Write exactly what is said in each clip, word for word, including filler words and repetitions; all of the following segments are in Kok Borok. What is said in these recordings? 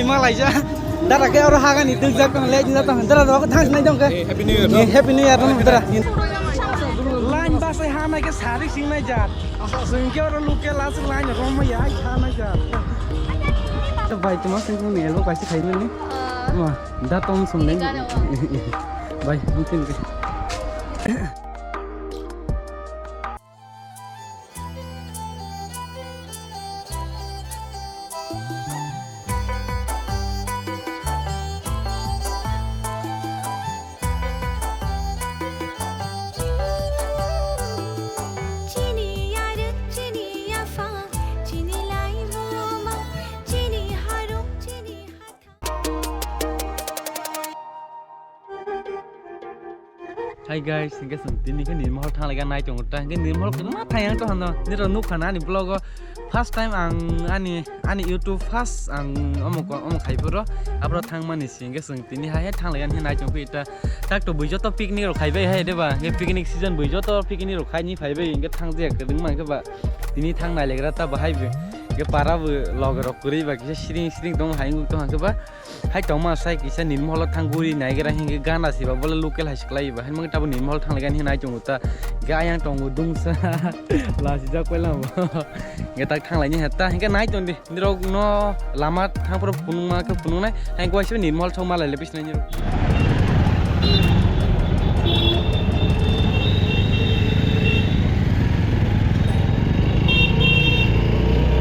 Malaija. Dara ke oro hagani duk jak tong, late jak tong. Dara rok thang sinai dong ke. Eh, Happy New Year, no? Eh, Happy New Year, no, dara. Line bus ai hana ke sari singnai jak. Sing ke oro local as line rom ya ai hana jak. To bai, tuma sing ni elo kaisi khai ni. Ma, da tom sum ni. Bai, mungkin ke. Chini yarwng, chini yaphang, chini laimung, chini harung, chini hathang. Hi guys, hingke chwng tini khe Nirmahal thang laika nai tongo ta, hingke Nirmahal kwbangma thang yang to hano, nirok nukha na ani vlog o. First time ang ani, ani YouTube first ang omo ko-, omo khai phuru, abro thang mani si hingke chwng tini hai hai thang laika nai tong phi ta. Tak to bui joto picnic rok khai bai hai de ba, hingke picnic season bui joto picnic rok khai ni phai bai, hingke thang jaya kwbangma hingke ba tini thang nai legra ta bahai bo, hingke para bo log rok kwrwi ba kisa siring siring tong hai wng tong hingke ba. Hai tongma sai kisa Nirmahal o thang guri naigra hingke gana siba bole local hai siklai ba. Hai mang tabo Nirmahal thang laika hinwi nai tongo ta. Hingke ayang tongo dungsa. Lasijak paila bo. Hingke tak thang laini heta. Hingke nai tongdi. Nirok no lama thang phuru phunukma khe phunuknai. Hai gua sibo Nirmahal thok malai le bisna nirok.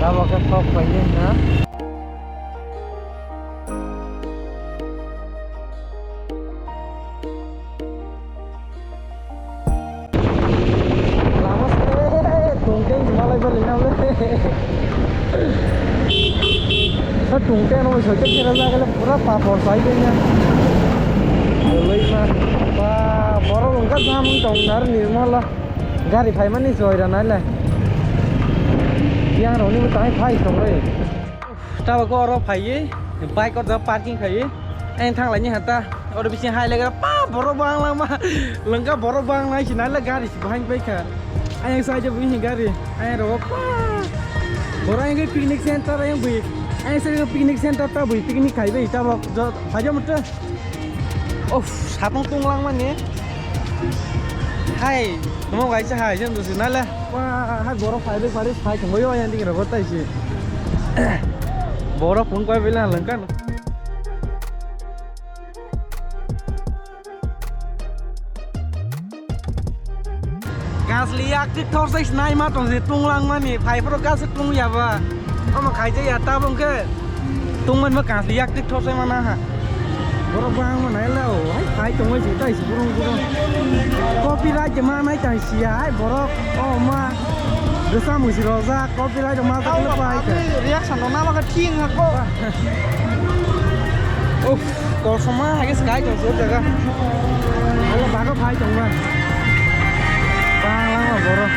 Tabo khe thok paini na. Lama se tongteng malai bali na le. Sa tongteng no soite kira jagale pura papor sai de na. Loi ma. Ba, borok wngkha jam wng tong nar Nirmahal o. Gari phaimani soira nai le. Yang roni bo tai phai tong re. Tabuk oro phaiwi bike o jaga parking khaiwi ayang thang laini hata oro bising hai legra pa borok bang langma lengka borok bang nai sinai le gari si bahai bai kha ayang sai je bini gari ayang rogo pa borok ayang picnic center ayang bui ayang sai picnic center ta bui picnic khaibai tabuk jo phaijo mutto. Uff, sapung tunglang mani. Hai, tamo kaisa hai, jeng dusi nale. Wah, hai borok phai bai phai thangbai o yang ding rogo tai si. Borok phung koi bila langkan. Gasli yak tik thor sai sinai ma tong si tunglang mani phai phoro gas tung ya ba. Omo khaijak ya tabung khe tungman ma gasli yak tik thor sai mana ha. Borok bang ma nai lao hai phai tong si tai si burung burung. Copyright ma nai tai si ya hai borok o ma. Desa musi rojak copyright ma ta kle pai. Reaction no nama ka thing ha ko. Uff, kosom ma hai sky to so jaga. Alo bago phai tong ma. Bang lang ma borok.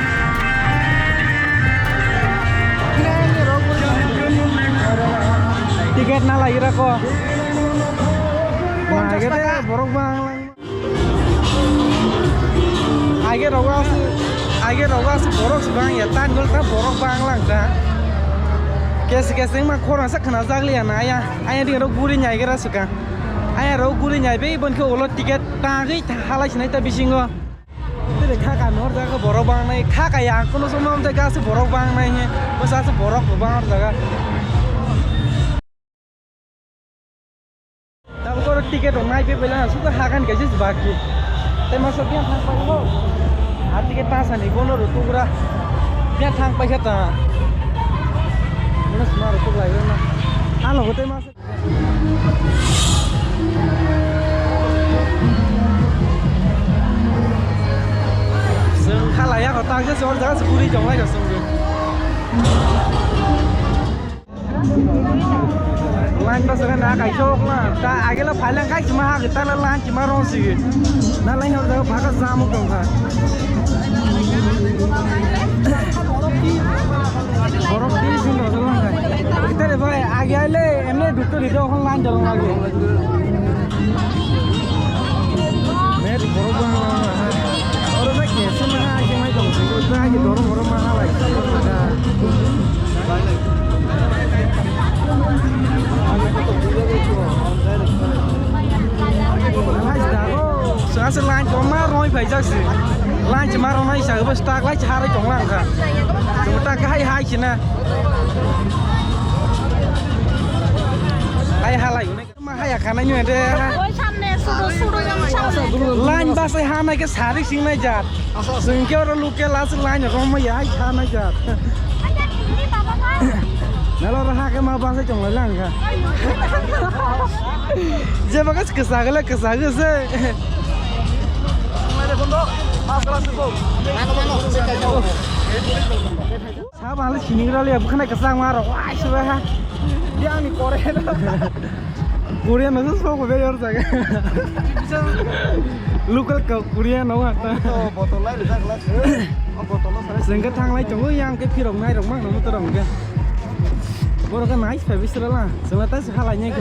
Ticket na lagira ko. Ma age te borok bang lang. Age rogo aswk, age rogo aswk borok swkang ya, tan gol ta borok bang lang ta. Kes kes ma khorang sa khna jak liya na ya, aya ding rok guri nyai gra swkang. Aya rok guri nyai be bon khe ulo ticket tagwi halai sinai ta bisingo. Tere kha ka nor jaga borok bang nai, kha ka ya kono somo am jaga aswk borok bang nai he, bwsa aswk borok bang jaga. Tabuk oro ticket rok nai pe paila suka hakan kaisa se baki. Tei masa biang thang pai ho. A ticket ta sani bono rw tugra. Biang thang pai kha ta. Bono sma rw tuglai rw na. Halo hote masa. Seng khala ya kota je sor jaga se puri jonglai jo seng. Line bus ka na kai sok na. Ta age la phailang kai sima ha ta la line sima rong si. Na line hor da bhaka jam tong kha. Borok di sin ro lang kai. Kita re bhai age ale emne dukto di do hon line dorong lagi. Net borok bang lang na ha. Oro na ke sima ha age mai tong si. Ta age dorong borok ma ha lai. Age to Joma roi phaijak se. Lunch ma rwnai sa, bw tak lai cha harwi tong lang kha. Joma tak hai hai se na. Hai halai. Ma haya khana nyo de. Oi samne sudo sudo yang samne. Line bus ai hana ke sari sing nai jat. Sing ke oro local as line rom ya hai khana jat. Nalo ra ha ke ma bus ai chong lai lang kha. Je bagas kesa gele kesa gese. Sabo hali sini rali abu khana kesa ngaro. Wah, sudah ha. Dia ni kore. Korean no sok be yor jaga. Local ka Korean no ata. Oh, botol lai rijak lai. Oh, botol no sare. Sengke thanglai tongo yang ke phirok nai rok mang no motor rok ke. Borok ke nice phabi sira la. Sengla ta halai nyai ko.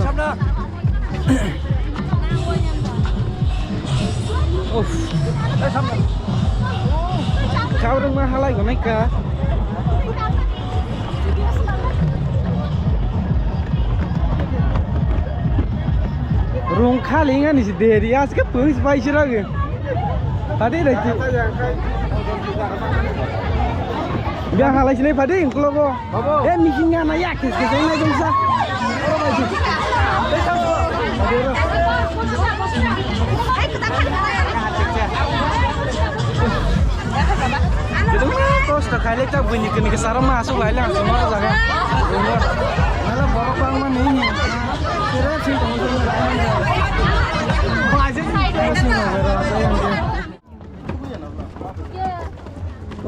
Uff. Kau rung ma halai ko nai ka. Rung khali ngani si deri as ke pung bai sira ge. Tadi lagi. Biar halai sini padi kalau ko. Eh, misi ngana ya kis kis na jumsa. Kosto khaile ta buini kini ke sara ma asuk lai lang sumar jaga. Nala borok bang ma ni. Kira sih.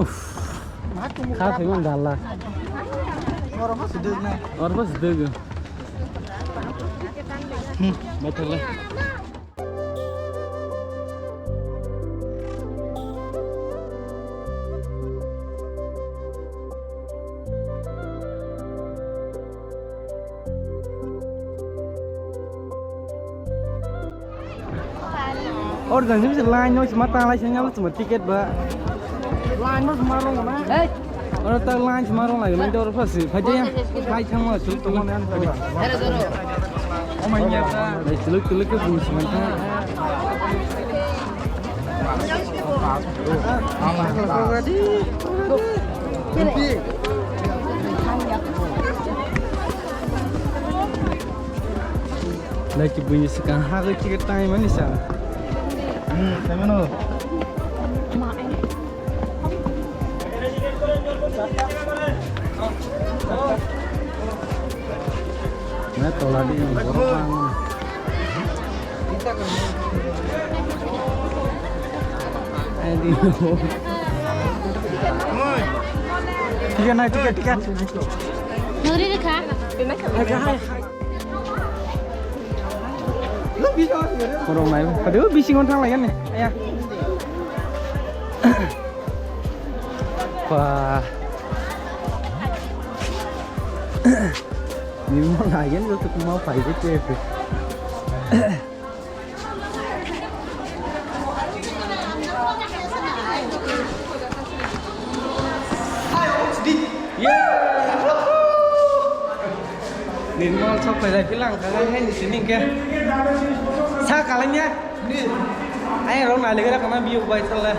Uff. Kha thwi man dalla. Oro bw sdwk. Hmm, baithak le. Or jang simi se line no sima ta lai sing abo sima ticket ba. Line no sima rong na. Or ta line sima rong lai nang dor pha si. Phai ya. Phai thang ma sul tu. O mai ya ta. Lai suluk suluk ke bung sima ta. Lagi bunyi sekarang harga tiket time ani sa. Hmm, saya mana? Na tola di borok bang. Ai di. Tiket nai, tiket, tiket. Nuri rekha. Borok nai. Aduh, bisingo thang lai ni. Aya. Wah. Nirmal lagi ni joto kuma phai de ke. Nirmal sok phai lai philang kha hai ni sining ke. Sa kalanya. Ai rong nai le kana biyo bai thale.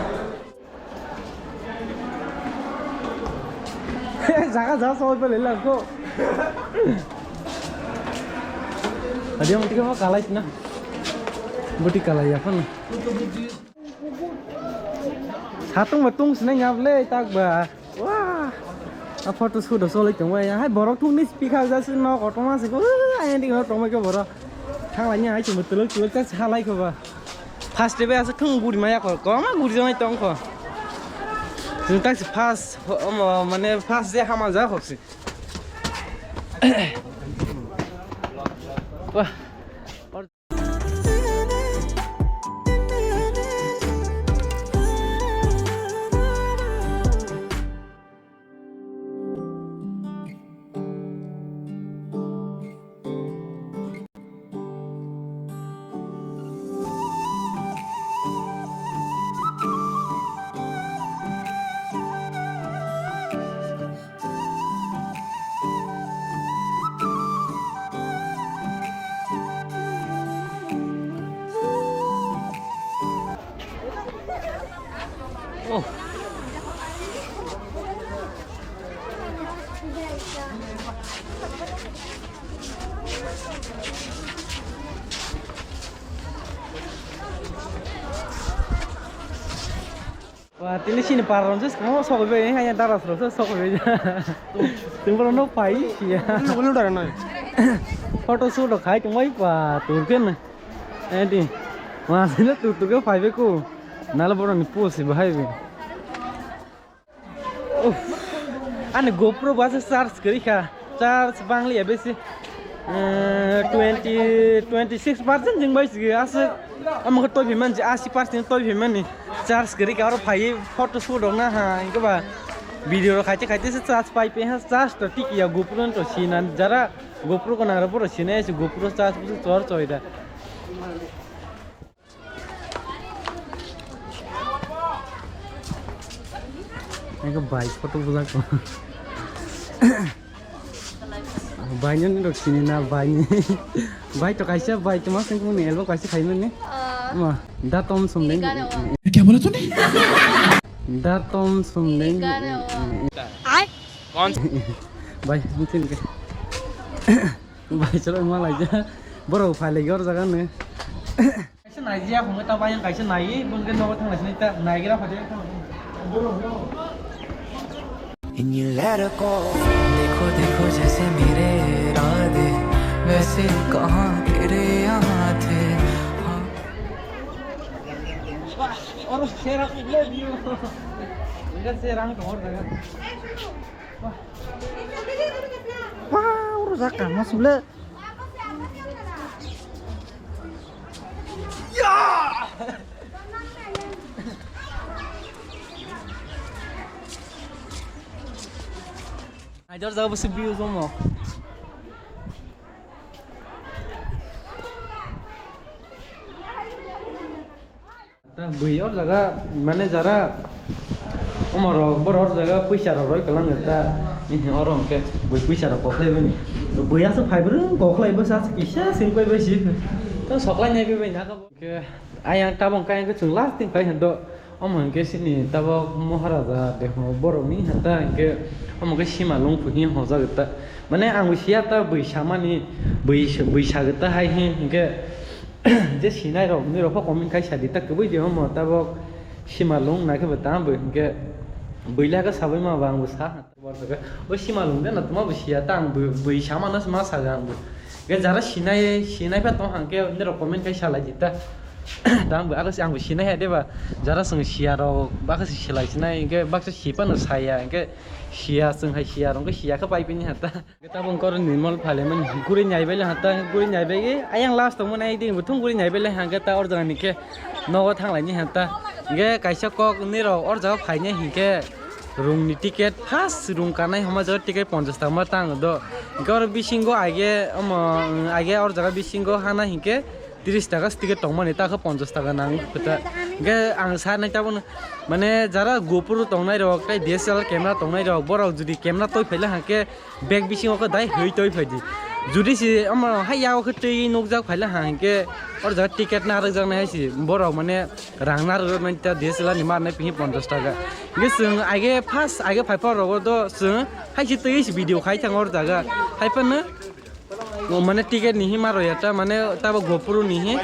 Jaga jaga soi pele lang ko. Adi ang tiga kalai na. Buti kalai ya kan. Satung batung sinai ngap le tak ba. Wah. A photo shoot do solai tong ya. Hai borok thung ni speaker ja si no kotorma si ko. Ai ndi no tong ko borok. Thang lai ni hai chung tuluk tuluk ta halai ko ba. First day bai aswk thung guri maya kho, kwbangma guri jagwi tong kho. Chwng tak se first, omo, mane first day hama ja kho se. Wah. Tini sini par ron se skang sok bai, hai dara sro se sok bai. Tung bro no pai sia. Lu lu dara nai. Photo shoot khai tung bai pa tur ken. Edi. Ma sila tur tur ke pai be ko. Nala bro ni post bahai be. Uff. Ani GoPro ba se charge kari kha. Charge bangli ya besi. Eh, twenty, twenty six percent jing bai sigi ase. Amo ko toi phi man ji, eighty percent toi phi mani. Charge kari ka aro phai photo shoot rok na ha, inke ba video rok khaite khaite se charge pai pe ha, charge to tik ya GoPro to sinan jara GoPro ko nang ro boro sinai se GoPro charge bu chor choi da. Ego bai photo bulak. Bai ni rok sini na bai ni. Bai to kaisa bai to mas ni album kaisa khai mani. Ah. Ma, da tom sum deng. Kya bola tune? Da tom sum deng. Ai. Bai, mungkin ke. Bai chalo ma lai ja. Boro phai lai gor jaga ne. Kaisa nai jia phungo ta bayang kaisa nai, bun ke nogo thang nai ta nai gira phade. In you let her go. देखो देखो जैसे मेरे इरादे, वैसे कहाँ तेरे यहाँ थे। Oro sera le view. Enggak sera ang kor daga. Wah, oro jaga masuk le. Ajar jaga besi view somo. Ta bui or jaga mane jara omorok borok or jaga puisa rok roi kalang ta oro hwnkhe bui puisa rok kokhlai bini bui aswk phai bwrwng kokhlai bwsa aswk kisa sing pai bai si ta soklai nai bai bai na khe ayang tabok khe ayang khe chwng last din phai hwndo omo hwnkhe sini tabok moharaja deho borok ni hata hwnkhe omo khe sima lung phuhi hojak ta mane ang bui siya ta bui samani bui bui sagwi ta hai hwnkhe. Je sinai rok, nini rok pho comment khai sadi ta kwbui de omo tabok sima lung nai khe bo tamo bo hinkhe buila khe sabai ma ba ang bo sa ha. O sima lung de na tuma bo siya ta ang bo bui sama no ma sa ang bo. Ge jara sinai sinai pha tong hang khe nini rok comment khai salai di ta. Ta ang bo aro ang bo sinai ha de ba jara sung siya rok ba khe silai sinai hinkhe baksa sipa no saya hinkhe siya sung hai siya rok hinkhe siya khe pai pini ha ta. Tabung kor ni mol phale man guri nyai bele hata guri nyai bege ayang last tong mani ding buthung guri nyai bele hangke ta or jaga ni khe nogo thang lai ni hata ge kaisa kok ni rok or jaga phai ni hinkhe rung ni ticket first rung kanai homa jaga ticket ponchash taka ma tang do ge or bisingo age omo age or jaga bisingo hana hinkhe tris taka ticket tong mani ta khe ponchash taka nang khe ta ge ang sa nai tabung mane jara GoPro tong nai rok tei D S L R camera tong nai rok borok jodi camera toi phai le hangke Bag bisingo khe dai hoi toi phai di. Judi se omo hai yago khe twi nukjak phai le ha hinkhe or jaga ticket narwk jak nai hai se borok mane rang narwk jak nai ta D S L R ni mar nai phi ponchash taka. Hinkhe chwng age first age phai phai rogo do chwng hai se twi se video khai thang or jaga. Hai phano o mane ticket ni hi mar ya ta mane tabo GoPro ni hi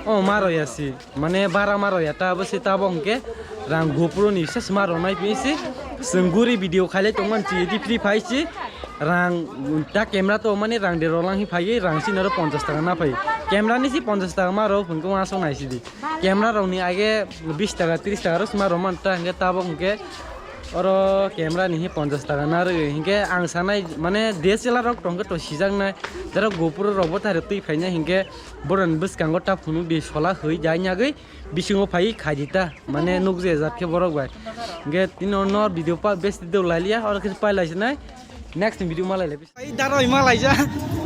o mar ya se. Mane bara ma rw ya ta bo se tabok hwnkhe rang GoPro ni se sma rw nai phi se chwng guri video khailai tongmani chi edi free phai se rang ta camera to mani rang de rw lang hi phai rang sini oro ponchash taka na phai camera ni si ponchash taka ma rw hwnkhe uansuk nai sidi camera rok ni age bish taka trish taka ro sma rw man ta hwnkhe tabok hwnkhe oro camera ni hi ponchash taka na rw hinkhe ang sanai mane D S L R rok tongkhe to sijak nai jara GoPro rok bo thari twi phai nai hinkhe borok ni bwskango ta phunuk di sola hwi jai nyagwi. Bisingo phai khai di ta, mane nukjai jat khe borok bai. Hingke tini no video pa besi deu lai liya, oro khe pai lai sinai. Next ni video ma lai lai. Ai dara ma lai ja.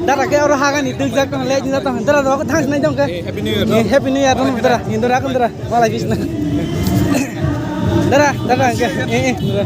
Dara ke oro haga ni duk jak tong le jin jak tong. Dara rok thang sinai jong ke. Eh, Happy New Year, no? Eh, Happy New Year, no, dara. Ni dara kan dara. Ma lai bis na. Dara, dara ke. Eh, eh, dara.